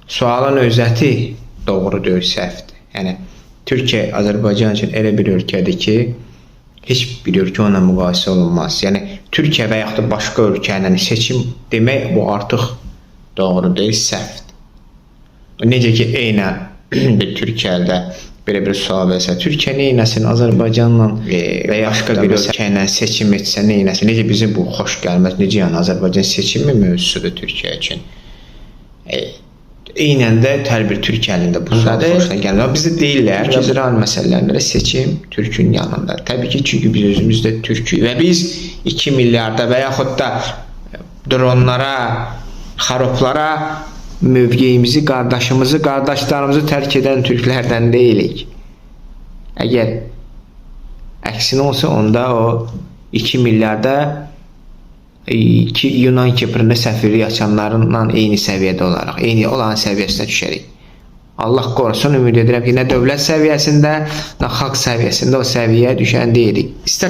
Sualın özəti doğru deyil, səhvdir. Yəni Türkiyə Azərbaycan üçün elə bir ölkədir ki, heç bir ölkə onunla müqayisə olunmaz. Yəni Türkiyə və yaxud da başqa ölkə ilə seçim demək bu artıq doğru deyil, səhvdir. Necə ki, eynən bir Türkiyədə belə bir sual versə, Türkiyə nə etsin Azərbaycanla və ya başqa bir ölkə ilə seçim etsə nə etsin? Necə bizim bu xoş gəlməz? Necə yəni Azərbaycan seçimi mövzusudur Türkiyə üçün? Eynən də hər bir Türkiyənin də bu sual xoşuna gəlmir. Bizdə deyirlər ki, İsrail məsələlərində də seçim Türkün yanında. Təbii ki, çünki biz özümüz də türkük və biz 2 milyarda və yaxud da dronlara, xaroplara mövqeyimizi, qardaşımızı, qardaşlarımızı tərk edən türklərdən deyilik. Əgər əksinə olsa onda o 2 milyarda iki Yunan Kiprində səfirlik açanlarla eyni səviyyədə olaraq, eyni olan səviyyəsinə düşərik. Allah qorusun, ümid edirəm ki, nə dövlət səviyyəsində, nə xalq səviyyəsində o səviyyəyə düşən deyilik. İstər